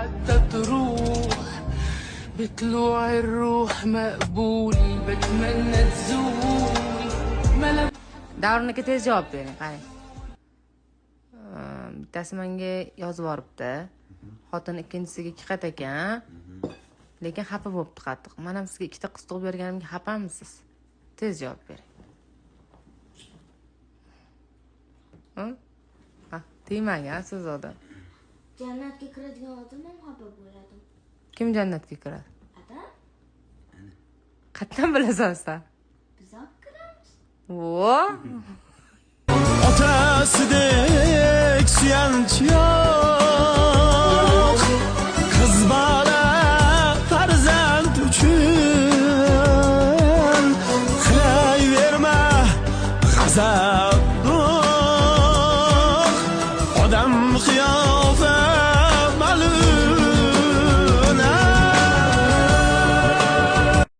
حتى تروح بطلوع الروح مقبول بتمنى تزول ملامح. Davrniki tez javob bering, qarang. Bittasi menga yozib yuboribdi. Xotin ikkinchisiga ikki qat ekan. Lekin xafa bo'libdi qattiq. Men ham sizga ikkita qiz tug'ib berganimga xafamisiz? Tez javob bering. Ha, tegmagan siz odam. Jannatga kiradigan odam ham xafa bo'ladi. Kim jannatga kiradi? Adam. Qayerdan bilasan sen? Biz ham kiramiz. Vo! Otasidek suyanch yo'q.